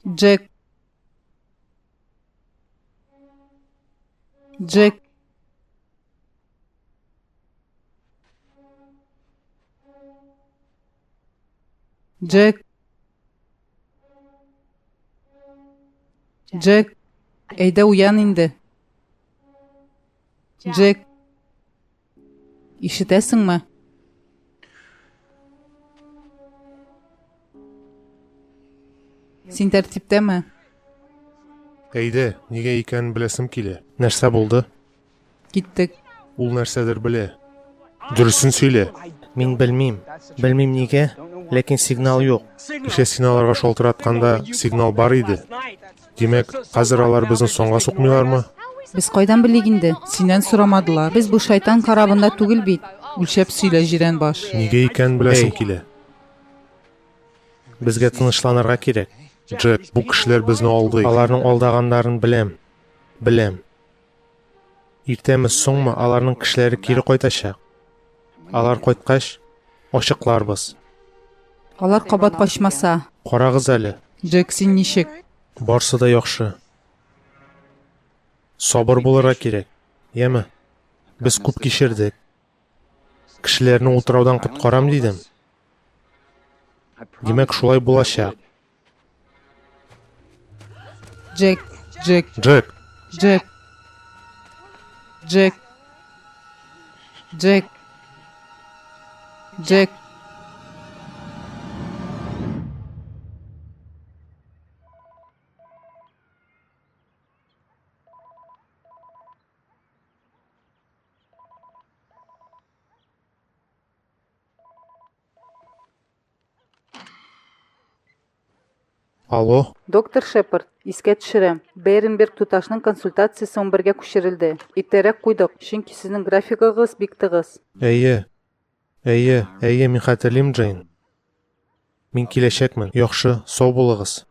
Джек. Джек. Джек. Джек, әйдә уян инде. Джек. Ишетәсеңме? Син тәртиптәме? Әйдә, нигә икәнен беләсем килә. Нәрсә булды? Киттек. Ул нәрсәдер белә. Дөресен сөйлә. Мин белмим. Белмим нигә, ләкин сигнал юк. Кичә син аларга шалтыратканда сигнал бар иде. Димәк, хәзер алар безне соңга сукмыйлармы? Без кайдан белик инде? Синнән сорамадылар. Без бу шайтан корабында түгел бит. Үлчәп сөйлә, җирән баш. Нигә икәнен беләсем Эй. килә. Безгә тынычланырга кирәк. Джек, бу кешеләр безне алдый. Аларның алдаганнарын беләм. Беләм. Иртәме, соңмы, аларның кешеләре кире кайтачак. Алар кайткач, ачыкларбыз. Алар кабат качмаса. Карагыз әле. Джек, син ничек? Барсы да яхшы. Сабыр булырга кирәк. Яме? Без күп кичердек. Кешеләрне утраудан коткарам дидем. Димәк, шулай булачак. Джек, Джек, Джек, Джек. Джек. Джек. Джек. Алло, Доктор Шепард, искә төшерәм, Бейренберг туташның консультациясе 11-гә күчерелде. Иртәрәк куйдык, чөнки сезнең графигыгыз бик тыгыз. Әйе. Әйе, әйе, мин хәтерлим, Джейн. Мин киләчәкмен. Яхшы, сау булыгыз.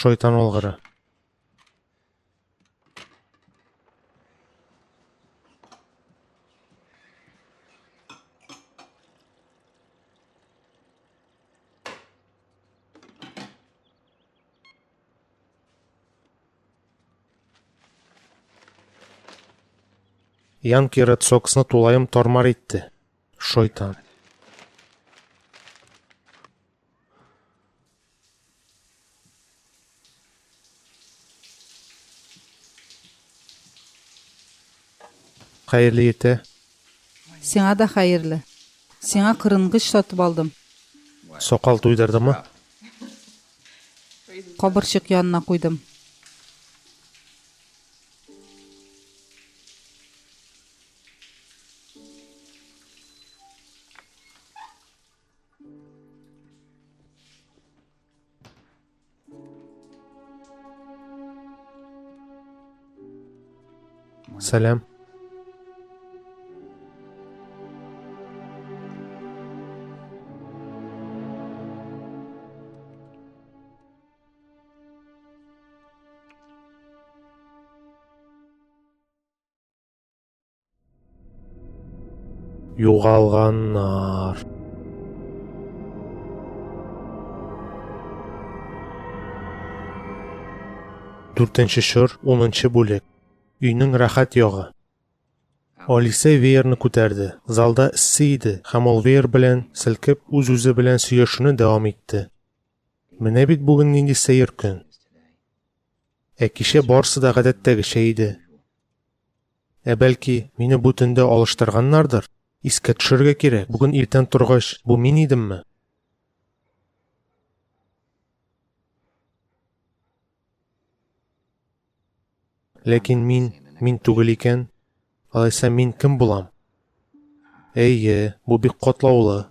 Шайтан алгыры. Янки Ред Соксны тулаем тормар итте. Шайтан. Хәерле иртә. Сиңа да хәерле. Сиңа кырынгыч сатып алдым. Сакал туйдырдымы? Кабырчык янына куйдым. Сәлам. Югалганнар. Дүртенче чор, унынчы бүлек. Өйнең рәхәт ягы. Алисә веерны күтәрде. Залда эссе иде, һәм ул веер белән селкеп, үз-үзе белән сөйләшүне дәвам итте. Менә бит бүген нинди сәер көн. Ә кичә барысы да гадәттәгечә иде. Ә бәлки, мине бу төндә алыштырганнардыр? Искә төшерергә кирәк, бүген иртән торгач, бу мин идемме? Ләкин мин, мин түгел икән, алайса мин кем булам? Әйе, бу бик катлаулы.